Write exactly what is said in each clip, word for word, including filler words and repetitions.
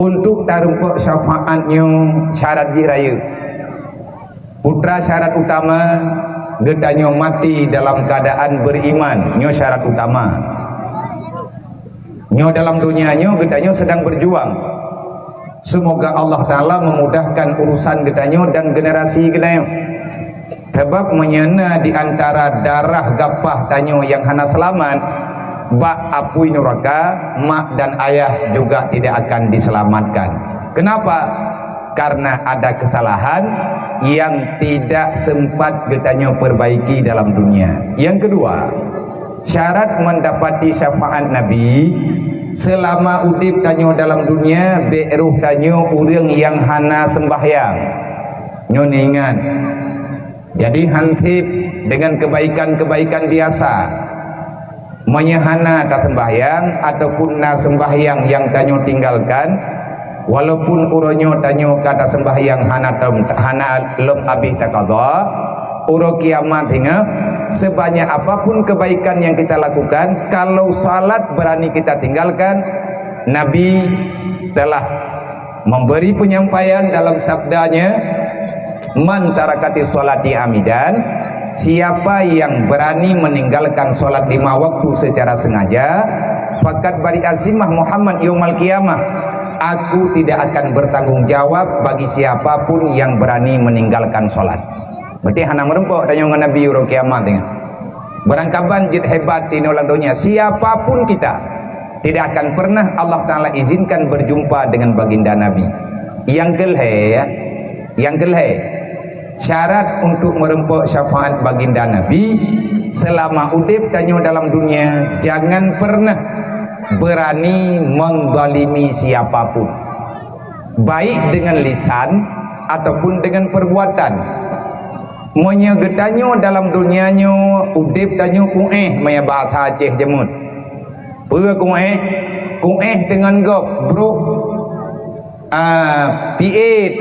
Untuk tarumpok syafaat nyoe syarat jih rayeuk. Putra syarat utama, geutanyoe mati dalam keadaan beriman, nyoe syarat utama. Nyoe dalam dunia nyoe geutanyoe sedang berjuang. Semoga Allah Ta'ala memudahkan urusan geutanyoe dan generasi geutanyoe. Sebab meunyoe na di antara darah gapah tanyoe nyang hana seulamat, bak apui nuraka, mak dan ayah juga tidak akan diselamatkan. Kenapa? Karena ada kesalahan yang tidak sempat geutanyoe perbaiki dalam dunia. Yang kedua, syarat mendapati syafaat Nabi, selama udeb tanyoe dalam dunia, bèk roh tanyoe ureuëng nyang hana sembahyang. Nyoe ingat, jadi hansip dengan kebaikan-kebaikan biasa. Meunyoe hana taseumbahyang ataupun na seumbahyang nyang tanyoe tinggalkan, walaupun uroe nyoe tanyoe ka taseumbahyang hana tem-, hana lom abéh takada, uroe kiamat singoh, sebanyak apapun kebaikan yang kita lakukan, kalau salat berani kita tinggalkan, Nabi telah memberi penyampaian dalam sabdanya, "Man tarakati sholati amidan," siapa yang berani meninggalkan sholat lima waktu secara sengaja, "faqad bari'a zimmah Muhammad yaumal qiyamah," aku tidak akan bertanggung jawab bagi siapapun yang berani meninggalkan sholat. Berarti hana meurumpok tanyoe ngon Nabi uroe kiamat nyan. Barangkaban jeuet hebat inoe lam donya, siapapun kita, tidak akan pernah Allah Ta'ala izinkan berjumpa dengan baginda Nabi. Nyang keulhèe, ya, nyang keulhèe, syarat untuk meurumpok syafaat baginda Nabi, selama udeb tanyoe dalam dunia, jangan pernah berani menzalimi siapapun, baik dengan lisan ataupun dengan perbuatan. Meunyoe geutanyoe dalam dunia nyoe, udeb tanyoe kuéh, meunyoe bahasa Aceh jameun. Peue kuéh? Kuéh deungon gob, brok, ah, piet,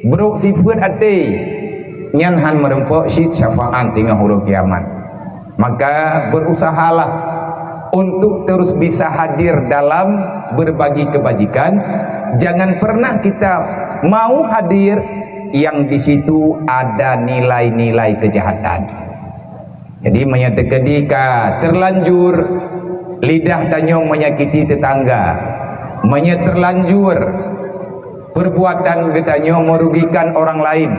brok sifeuet até, nyan han meurumpok cit syafaat teungoh uroe kiamat. Maka berusahalah untuk terus bisa hadir dalam berbagi kebajikan. Jangan pernah kita mau hadir yang di situ ada nilai-nilai kejahatan. Jadi, meunyoe teukeudi ka terlanjur lidah tanyoe menyakiti tetangga, meunyoe terlanjur perbuatan geutanyoe merugikan orang lain,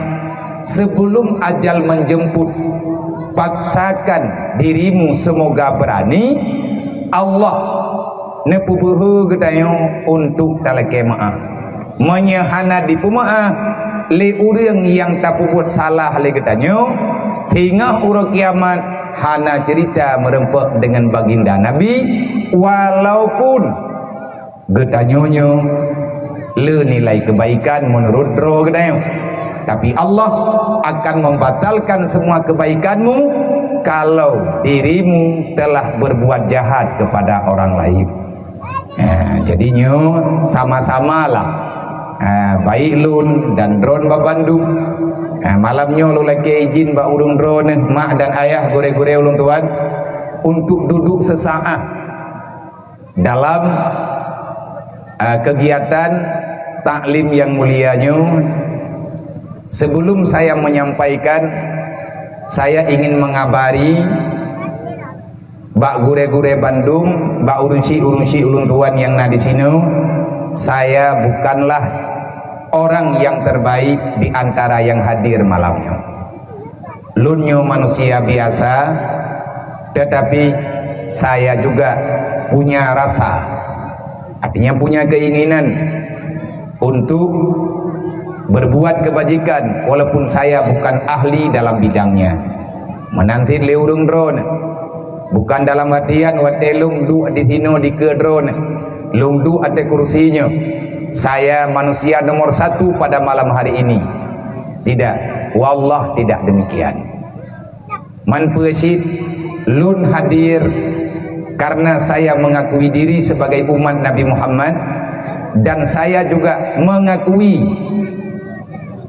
sebelum ajal menjemput, paksakan dirimu semoga berani, Allah neupeubeuhe geutanyoe untuk talakée meuáh. Meunyoe hana dipeumeuáh lé ureuëng nyang tapeubuet salah lé geutanyoe, singoh uroe kiamat hana cerita meurumpok deungon baginda Nabi, walaupun geutanyoe nyoe le nilai kebaikan meunurot droe geutanyoe. Tapi Allah akan membatalkan semua kebaikanmu kalau dirimu telah berbuat jahat kepada orang lain. Ha, jadi nyoe sama-samalah. Ha, baik lôn dan droen bak bandum. Ha, malam nyoe lôn lakée izin bak ureuëng droeneuh, mak dan ayah, gurée-gurée ulôn tuan, untuk duduk sesaat dalam, eh, kegiatan taklim yang mulia nyoe. Sebelum saya menyampaikan, saya ingin mengabari bak gurée-gurée bandum, bak ureuëng syik-ureuëng syik ulôn tuan nyang na di sinoe, saya bukanlah orang yang terbaik di antara yang hadir malam nyoe. Lôn nyoe manusia biasa, tetapi saya juga punya rasa, artinya punya keinginan untuk berbuat kebajikan, walaupun saya bukan ahli dalam bidangnya. Meunan cit lé ureuëng droeneuh, bukan dalam artian watée lôn duek di sinoe dikeue droeneuh, lôn duek ateueh kursi nyoe, saya manusia nomor satu pada malam hari ini. Tidak, wallah tidak demikian. Man peue cit lôn hadir karena saya mengakui diri sebagai umat Nabi Muhammad, dan saya juga mengakui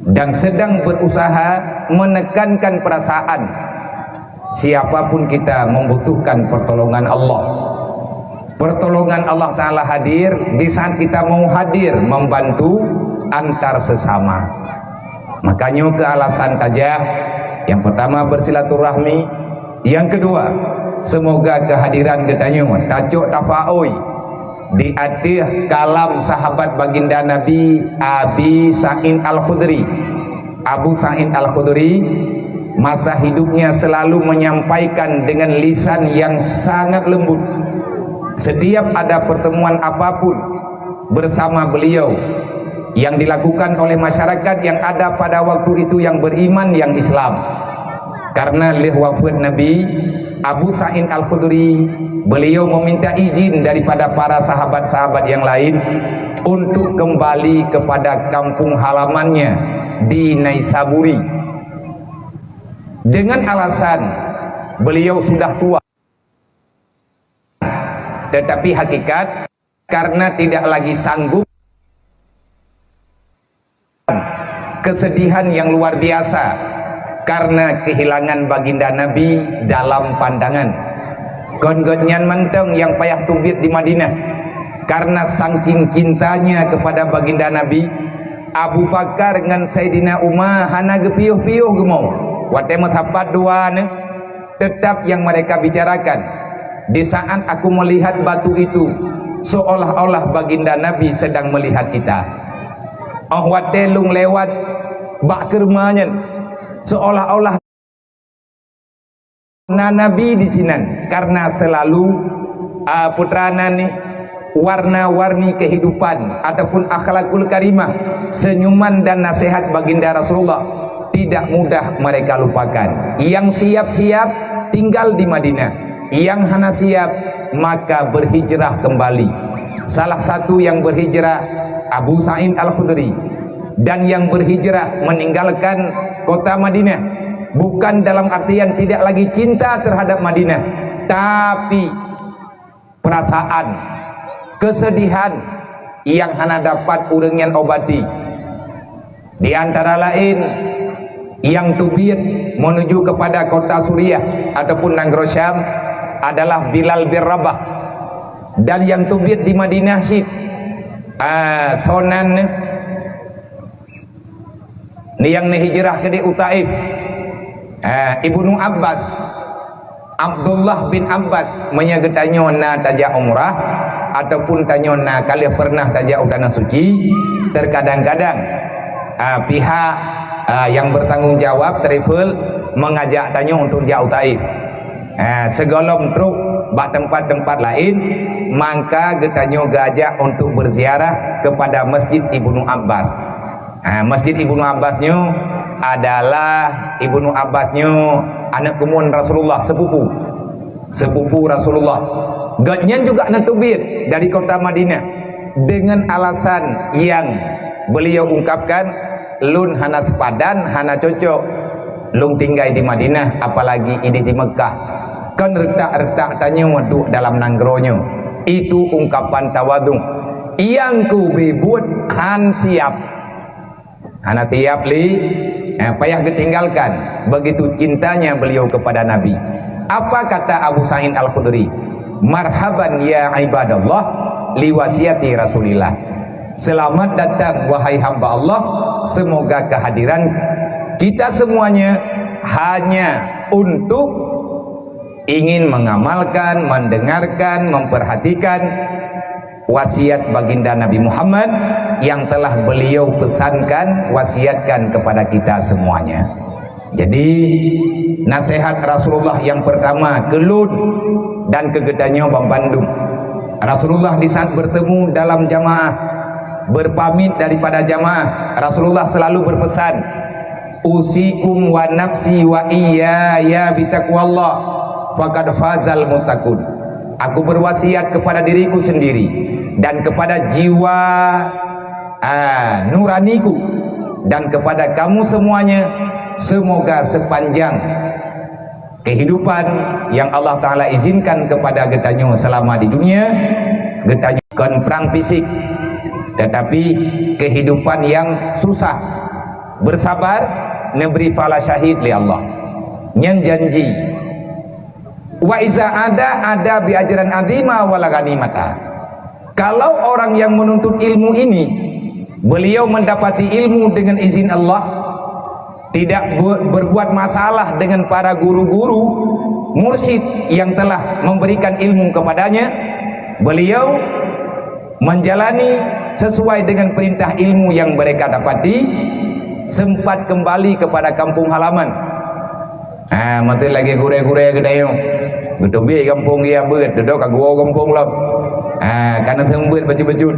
dan sedang berusaha menekankan perasaan siapapun kita membutuhkan pertolongan Allah. Pertolongan Allah Ta'ala hadir di saat kita mau hadir membantu antar sesama. Makanya ke alasan saja, yang pertama bersilaturahmi, yang kedua, semoga kehadiran geutanyoe tacok tafaoi di ateueh kalam sahabat baginda Nabi Abi Sa'id Al-Khudri. Abu Sa'id Al-Khudri masa hidupnya selalu menyampaikan dengan lisan yang sangat lembut. Setiap ada pertemuan apapun bersama beliau yang dilakukan oleh masyarakat yang ada pada waktu itu yang beriman, yang Islam. Karena leh wafat Nabi, Abu Sa'id Al-Khudri, beliau meminta izin daripada para sahabat-sahabat yang lain untuk kembali kepada kampung halamannya di Naisaburi. Dengan alasan beliau sudah tua, tetapi hakikat karena tidak lagi sanggup, kesedihan yang luar biasa karena kehilangan baginda Nabi dalam pandangan. Kon gobnyan mantong yang payah teubiet di Madinah. Karena saking cintanya kepada baginda Nabi, Abu Bakar ngon Saidina Umar hana geupiôh-piôh geumo. Watée meusapat dua nyoe, tetap yang mereka bicarakan. Di saat aku melihat batu itu, seolah-olah baginda Nabi sedang melihat kita. Óh watée lôn lewat bak keureumanyan, seolah-olah na Nabi di sinan, karena selalu, a, putra nan ni warna-warni kehidupan ataupun akhlakul karimah, senyuman dan nasihat baginda Rasulullah tidak mudah mereka lupakan. Yang siap-siap tinggal di Madinah, yang hana siap maka berhijrah kembali. Salah satu yang berhijrah Abu Sa'id Al-Khudri, dan yang berhijrah meninggalkan kota Madinah bukan dalam artian tidak lagi cinta terhadap Madinah, tapi perasaan kesedihan yang hana dapat ureuëng nyan obati. Di antara lain, yang teubiet menuju kepada kota Suriah ataupun nanggroe Syam adalah Bilal bin Rabah, dan yang teubiet di Madinah cit, ah, sonan nyang neuhijrah keudeh u Taif, ah, Ibnu Abbas, Abdullah bin Abbas. Meunyoe geutanyoe na tajak umrah ataupun tanyoe na ka lheueh pernah tajak u Tanah Suci, terkadang-kadang, ah, pihak, ah, yang bertanggung jawab travel mengajak tanyoe untuk jak u Taif. Ah, sigohlom trok bak tempat-tempat laén, maka geutanyoe geuajak untuk berziarah kepada Masjid Ibnu Abbas. Ha, Masjid Ibnu Abbas nyoe adalah, Ibnu Abbas nyoe aneuk keumuen Rasulullah, sepupu. Sepupu Rasulullah. Gobnyan juga na teubiet dari kota Madinah dengan alasan yang beliau ungkapkan, "Lôn hana seupadan, hana cocok lôn tinggai di Madinah, apalagi idéh di Meukah. Kon reutak-reutak tanyoe duek dalam nanggroe nyoe." Itu ungkapan tawadhu. Nyang keubiet buet han siab. Hana siab lé, eh, payah geutinggalkan. Begitu cintanya beliau kepada Nabi. Apa kata Abu Sa'id Al-Khudri? "Marhaban ya ibadallah li wasiati Rasulillah." Selamat datang, wahai hamba Allah. Semoga kehadiran kita semuanya hanya untuk ingin mengamalkan, mendengarkan, memperhatikan wasiat baginda Nabi Muhammad yang telah beliau pesankan, wasiatkan kepada kita semuanya. Jadi, nasihat Rasulullah yang pertama keu lôn dan keu geutanyoe banmandum. Rasulullah di saat bertemu dalam jamaah, berpamit daripada jamaah, Rasulullah selalu berpesan, "Usikum wa nafsi wa iyaya bitaqwallah, faqad fazal muttaqun." Aku berwasiat kepada diriku sendiri dan kepada jiwa, ah, nuraniku dan kepada kamu semuanya, semoga sepanjang kehidupan yang Allah Ta'ala izinkan kepada geutanyoe selama di dunia, geutanyoe kon prang fisik, tetapi kehidupan yang susah. Bersabar, neubri pahala syahid lé Allah. Nyan janji. Wa iza ada, ada bi ajran azima wal ghanimata. Kalau orang yang menuntut ilmu ini, beliau mendapati ilmu dengan izin Allah, tidak be-, berbuat masalah dengan para guru-guru, mursyid yang telah memberikan ilmu kepadanya, beliau menjalani sesuai dengan perintah ilmu yang mereka dapati, sempat kembali kepada kampung halaman. Ha, maté lagée gurée-gurée geutanyoe. Geuteubiet gampông geuya beuet, dudoe ka geuwoe gampông lom. Ha, ka na seumeubeuet bacut-bacut.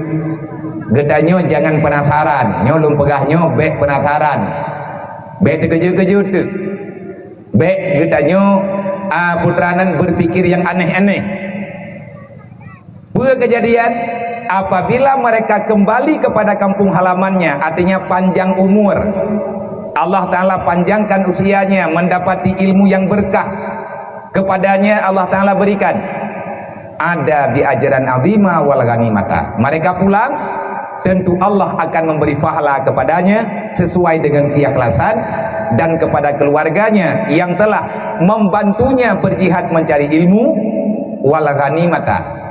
Geutanyoe jangan penasaran. Nyoe lôn peugah nyoe bék penasaran. Bék teukeujot-keujot teuk. Bék geutanyoe, a, putra nan berpikir yang aneh-aneh. Peue kejadian? Apabila mereka kembali kepada kampung halamannya, artinya panjang umur, Allah Ta'ala panjangkan usianya, mendapati ilmu yang berkah kepadanya Allah Ta'ala berikan. Ada bi ajran azima wal ghanimata. Mereka pulang, tentu Allah akan memberi pahala kepadanya sesuai dengan keikhlasan dan kepada keluarganya yang telah membantunya berjihad mencari ilmu, wal ghanimata.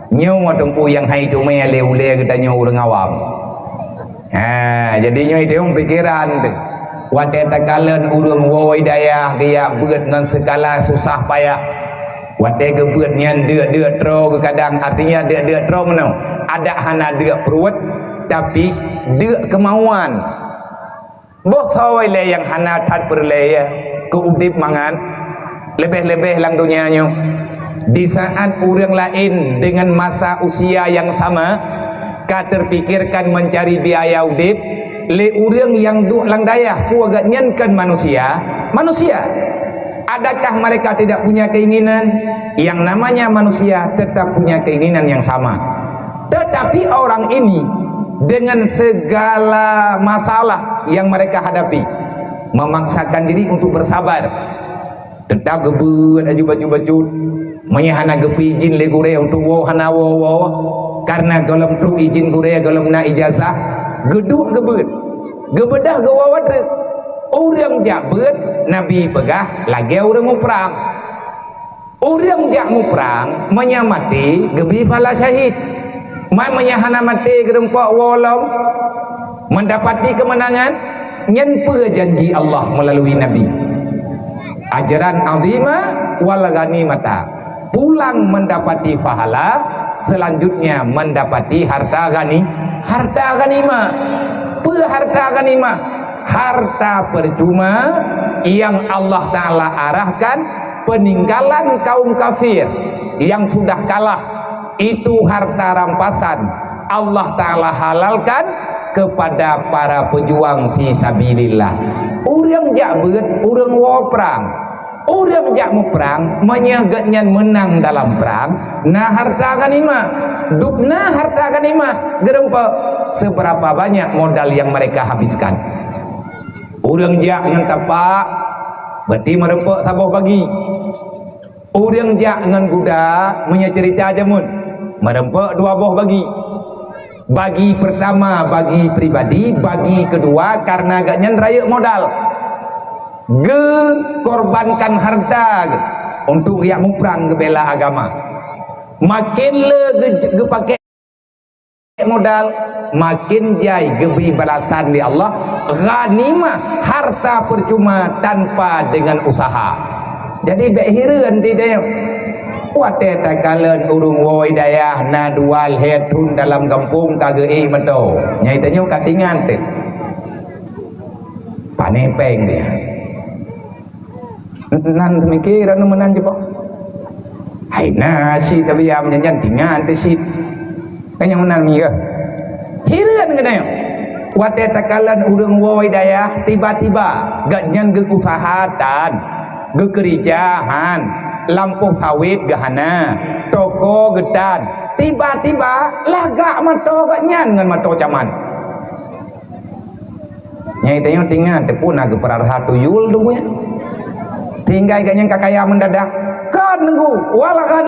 Nyoe teungku nyang hai teumé lé ulée geutanyoe ureuëng awam. Ha, jadi nyoe itu pikeran tu. Watée takalon ureuëng woe dayah geujak beuet ngon segala susah payah. Watée geubeuet nyan deuk-deuk troe geukadang, artinya deuk-deuk troe meunoe. Adak hana deuk pruet, tapi deuk keumauan. Boh soe lé nyang hana that peureulée keu udeb mangat, leubeh-leubeh lam donya nyoe. Di saat ureuëng laén dengan masa usia yang sama ka terpikirkan mencari biaya udeb, lé ureuëng nyang duek lam dayah peue geuhnyan kon manusia, manusia. Adakah mereka tidak punya keinginan? Yang namanya manusia tetap punya keinginan yang sama. Tetapi orang ini dengan segala masalah yang mereka hadapi, memaksakan diri untuk bersabar. Tetap geubeuet aju bacut-bacut. Meunyoe hana geupeuijin lé gurée untuk woe, hana woe-woe. Karena gohlom trok ijin gurée, gohlom na ijazah, geuduek geubeuet. Geubeudôh geuwoe treuk. Ureuëng jak beuet, Nabi peugah lagée ureuëng muprang. Ureuëng jak muprang, meunyoe maté, geubri pahala syahid. Man meunyoe hana maté, geurumpok woe lom, mendapati keumeunangan, nyan peue janji Allah meulalu Nabi. Ajran azima wal ghanimata. Pulang mendapati pahala, selanjutnya mendapati harta ghani-, harta ghanimah. Peue harta ghanimah? Harta percuma yang Allah Ta'ala arahkan peninggalan kaum kafir yang sudah kalah. Itu harta rampasan Allah Ta'ala halalkan kepada para pejuang fi sabilillah. Ureuëng jak beuet, ureuëng woe prang. Ureuëng jak muprang, meunyoe geuhnyan meunang dalam prang, na harta ghanimah. Dubna harta ghanimah, geurumpok seberapa banyak modal yang mereka habiskan. Ureuëng jak ngon tapak, berarti meureumpok saboh bagi. Ureuëng jak ngon guda, meunyoe cerita jameun, meureumpok dua boh bagi. Bagi pertama bagi pribadi, bagi kedua karena geuhnyan rayeuk modal. Geukorbankan harta untuk jak muprang geubela agama. Makin le geu-, geupakée modal, makin jai geubri balasan di Allah, ghanimah, harta percuma tanpa dengan usaha. Jadi bék hireuen di dayah. Watée takalon ureuëng woe dayah na dua lhée thon dalam gampông ka geuék meuto. Nyai tanyoe ka tingan teuh. Pané péng dia. Nan teumike ran meunan jeuet. Hai na sit tapi ya meunyan tingan teuh sit. Kan nyang meunan mie kah? Hireuen keunoe. Watée takalon ureuëng woe dayah, tiba-tiba geuhnyan geuusaha tan, geukeurija han, lampôh sawét geuhana, toko geutan. Tiba-tiba lagak mata geuhnyan ngon mata caman. Nyai tanyoe tingan teuh pun na geupeurarha tuyul tu nyan. Tinggai geuhnyan ka kaya mendadak. Kan nunggu, walahan